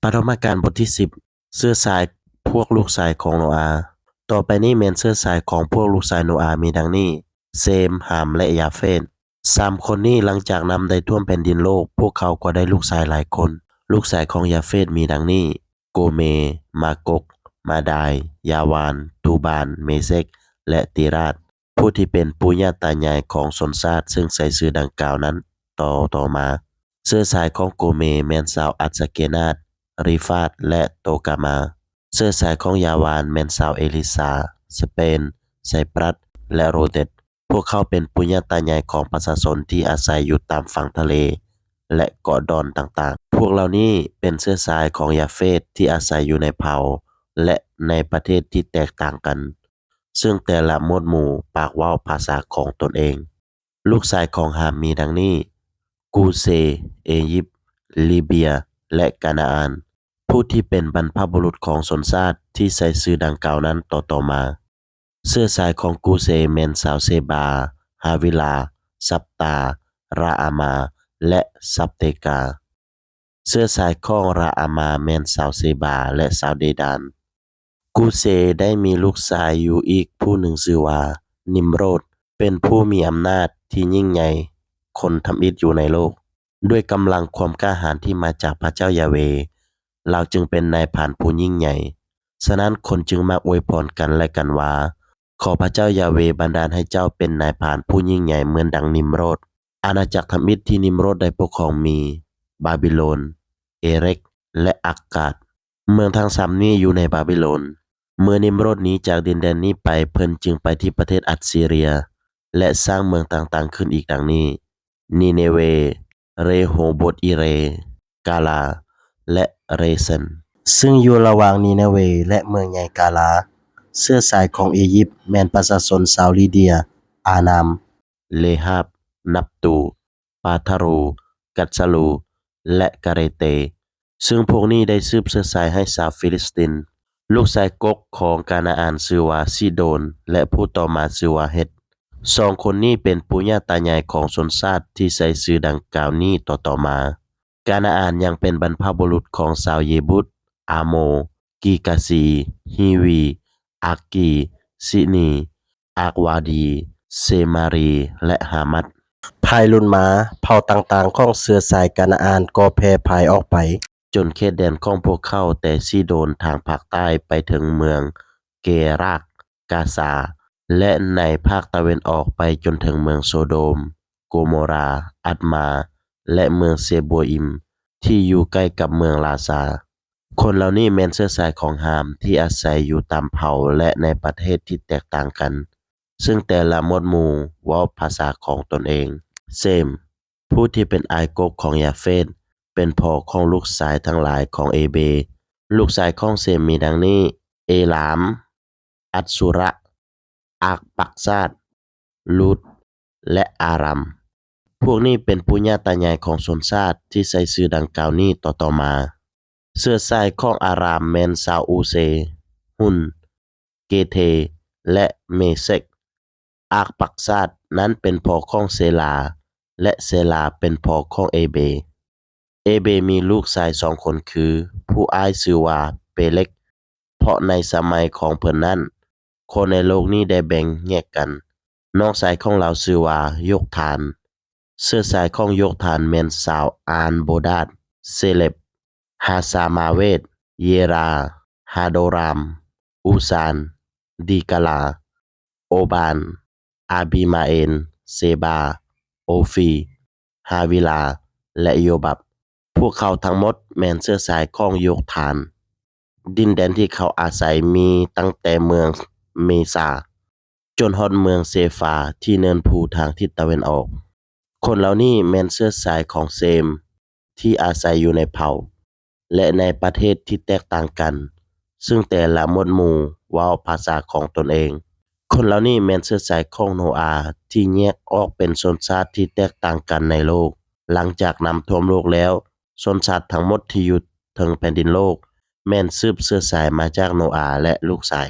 ປະຖົມມະການບົດທີສິບ ເຊື້ອສາຍພວກລູກຊາຍຂອງໂນອາ. ຕໍ່ໄປນີ້ແມ່ນເຊື້ອສາຍຂອງພວກລູກຊາຍໂນອາມີດັ່ງນີ້: ເຊມ, ຫາມ ແລະ ຢາເຟດ. ສາມຄົນນີ້ ຫຼັງຈາກນ້ຳໄດ້ຖ້ວມແຜ່ນດິນໂລກ, ພວກເຂົາກໍໄດ້ລູກຊາຍຫຼາຍຄົນ. ລູກຊາຍຂອງຢາເຟດມີດັ່ງນີ້: ໂກເມ, ມາກົກ, ມາດາຍ, ຢາວານ, ຕູບານ, ເມເຊັກ ແລະ ຕີຣາດ. ຜູ້ທີ່ເປັນປູ່ຍ່າຕາຍາຍຂອງຊົນຊາດເຊິ່ງໃຊ້ຊື່ດັ່ງກ່າວນັ້ນຕໍ່ ຕໍ່ມາ. ເຊື້ອສາຍຂອງໂກເມແມ່ນຊາວອັດສະເກນາດ, ຣີຟາດ ແລະ ໂຕກາມາ. ເຊື້ອສາຍຂອງຢາວານແມ່ນຊາວເອລິຊາ, ສະເປນ, ໄຊປຣັດ ແລະ ໂຣເຕັດ. ພວກເຂົາເປັນປູ່ຍ່າຕາຍາຍຂອງປະຊາຊົນທີ່ອາໄສຢູ່ຕາມຝັ່ງທະເລ ແລະ ເກາະດອນຕ່າງໆ. ພວກເຫຼົ່ານີ້ເປັນເຊື້ອສາຍຂອງຢາເຟດທີ່ອາໄສຢູ່ໃນເຜົ່າ ແລະ ໃນປະເທດທີ່ແຕກຕ່າງກັນ. ເຊິ່ງແຕ່ລະໝວດໝູ່ປາກເວົ້າພາສາຂອງຕົນເອງ. ລູກຊາຍຂອງຫາມມີດັ່ງນີ້: ກູເຊ, ເອຢິບ, ລີເບຍ ແລະ ການາອານ, ຜູ້ທີ່ເປັນບັນພະບຸລຸດຂອງຊົນຊາດທີ່ໃຊ້ຊື່ດັ່ງກ່າວນັ້ນຕໍ່ໆມາ. ເຊື້ອສາຍຂອງກູເຊແມ່ນຊາວເຊບາ, ຮາວິລາ, ສັບຕາ, ຣາອາມາ ແລະ ສັບເຕກາ. ເຊື້ອສາຍຂອງຣາອາມາແມ່ນຊາວເຊບາ ແລະ ຊາວເດດານ. ກູເຊໄດ້ມີລູກຊາຍຢູ່ອີກຜູ້ໜຶ່ງຊື່ວ່າ ນິມໂຣດ, ເປັນຜູ້ມີອຳນາດທີ່ຍິ່ງໃຫຍ່ຄົນທຳອິດຢູ່ໃນໂລກ. ດ້ວຍກຳລັງຄວາມກ້າຫານທີ່ມາຈາກພະເຈົ້າຢາເວ, ລາວຈຶ່ງເປັນນາຍພານຜູ້ຍິ່ງໃຫຍ່. ສະນັ້ນຄົນຈຶ່ງມັກອວຍພອນກັນແລະກັນວ່າ, ຂໍພະເຈົ້າຢາເວບັນດານໃຫ້ເຈົ້າເປັນນາຍພານຜູ້ຍິ່ງໃຫຍ່ເໝືອນດັ່ງນິມໂຣດ. ອານາຈັກທຳອິດທີ່ນິມໂຣດໄດ້ປົກຄອງມີ ບາບິໂລນ, ເອເຣັກ ແລະ ອາກກາດ. ເມືອງທັງສາມນີ້ຢູ່ໃນບາບິໂລນ. ເມື່ອນິມໂຣດໜີຈາກດິນແດນນີ້ໄປ, ເພິ່ນຈຶ່ງໄປທີ່ປະເທດອັດຊີເຣຍ ແລະ ສ້າງເມືອງຕ່າງໆຂຶ້ນອີກດັ່ງນີ້: ນີເນເວ, ເຣໂຮໂບດອີເຣ, ກາລາ ແລະ ເຣເຊັນ, ຊຶ່ງຢູ່ລະຫວ່າງນີເນເວ ແລະ ເມືອງໃຫຍ່ກາລາ. ເຊື້ອສາຍຂອງເອຢິບແມ່ນປະຊາຊົນຊາວລີເດຍ, ອານາມ, ເລຮາບ, ນັບຕູ, ປາທາຣູ, ກັດຊາລູ ແລະ ກາເຣເຕ, ຊຶ່ງພວກນີ້ໄດ້ສືບເຊື້ອສາຍໃຫ້ຊາວຟີລິສຕິນ. ລູກຊາຍກົກຂອງການາອານຊື່ວ່າຊີໂດນ ແລະ ຜູ້ຕໍ່ມາຊື່ວ່າເຮັດ. ສອງຄົນນີ້ເປັນປູ່ຍ່າຕາຍາຍຂອງຊົນຊາດທີ່ໃຊ້ຊື່ດັ່ງກ່າວນີ້ຕໍ່ໆມາ. ການາອານຍັງເປັນບັນພະບຸລຸດຂອງຊາວເຢບຸດ, ອາໂມ, ກີກາຊີ, ຮີວີ, ອາກກີ, ຊິນີ, ອາກວາດີ, ເຊມາຣີ ແລະ ຮາມັດ. ພາຍລຸນມາ, ເຜົ່າຕ່າງໆຂອງເຊື້ອສາຍການາອານກໍແຜ່ພາຍອອກໄປ, ຈົນເຂດແດນຂອງພວກເຂົາແຕ່ຊີໂດນທາງພາກໃຕ້ໄປເຖິງເມືອງເກຣາກ, ກາຊາ ແລະ ໃນພາກຕາເວັນອອກໄປຈົນເຖິງເມືອງໂຊໂດມ, ໂກໂມຣາ, ອັດມາ ແລະ ເມືອງເຊໂບອິມ ທີ່ຢູ່ໃກ້ກັບເມືອງລາຊາ. ຄົນເຫຼົ່ານີ້ແມ່ນເຊື້ອສາຍຂອງຮາມທີ່ອາໄສຢູ່ຕາມເຜົ່າ ແລະ ໃນປະເທດທີ່ແຕກຕ່າງກັນ, ເຊິ່ງແຕ່ລະໝວດໝູ່ເວົ້າພາສາຂອງຕົນເອງ. ເຊມ, ຜູ້ທີ່ເປັນອ້າຍກົກຂອງຢາເຟດ, ເປັນພໍ່ຂອງລູກຊາຍທັງຫຼາຍຂອງເອເບ. ລູກຊາຍຂອງເຊມມີດັ່ງນີ້: ເອລາມ, ອັດຊູຣະ, ອາກປັກຊາດ, ລູດ ແລະ ອາຣາມ. ພວກນີ້ເປັນປູ່ຍ່າຕາຍາຍຂອງຊົນຊາດທີ່ໃຊ້ຊື່ດັ່ງກ່າວນີ້ຕໍ່ໆມາ. ເຊື້ອສາຍຂອງອາຣາມແມ່ນຊາວອູເຊ, ຮຸນ, ເກເທ ແລະ ເມເຊັກ. ອາກປັກຊາດນັ້ນເປັນພໍ່ຂອງເຊລາ ແລະ ເຊລາເປັນພໍ່ຂອງເອເບ. ເອເບມີລູກຊາຍສອງຄົນຄື ຜູ້ອ້າຍຊື່ວ່າເປເລັກ, ເພາະໃນສະໄໝຂອງເພິ່ນນັ້ນ ຄົນໃນໂລກນີ້ໄດ້ແບ່ງແຍກກັນ. ນ້ອງຊາຍຂອງລາວຊື່ວ່າໂຢກທານ. ເຊື້ອສາຍຂອງໂຢກທານແມ່ນຊາວອານໂບດາດ, ເຊເລັບ, ຮາຊາມາເວດ, ເຢຣາ, ຮາໂດຣາມ, ອູຊານ, ດີກາລາ, ໂອບານ, ອາບີມາເອນ, ເຊບາ, ໂອຟີ, ຮາວິລາ ແລະ ໂຢບັບ. ພວກເຂົາທັງໝົດແມ່ນເຊື້ອສາຍຂອງໂຢກທານ. ດິນແດນທີ່ເຂົາອາໄສມີຕັ້ງແຕ່ເມືອງເມຊາ ຈົນຮອດເມືອງເຊຟາທີ່ເນີນພູທາງທິດຕາເວັນອອກ. ຄົນເຫຼົ່ານີ້ແມ່ນເຊື້ອສາຍຂອງເຊມທີ່ອາໄສຢູ່ໃນເຜົ່າ ແລະ ໃນປະເທດທີ່ແຕກຕ່າງກັນ, ຊຶ່ງແຕ່ລະໝວດໝູ່ເວົ້າພາສາຂອງຕົນເອງ. ຄົນເຫຼົ່ານີ້ແມ່ນເຊື້ອສາຍຂອງໂນອາທີ່ແຍກອອກເປັນຊົນຊາດທີ່ແຕກຕ່າງກັນໃນໂລກ. ຫຼັງຈາກນ້ຳຖ້ວມໂລກແລ້ວ, ຊົນຊາດທັງໝົດທີ່ຢູ່ເທິງແຜ່ນດິນໂລກ ແມ່ນສືບເຊື້ອສາຍມາຈາກໂນອາ ແລະ ລູກຊາຍ.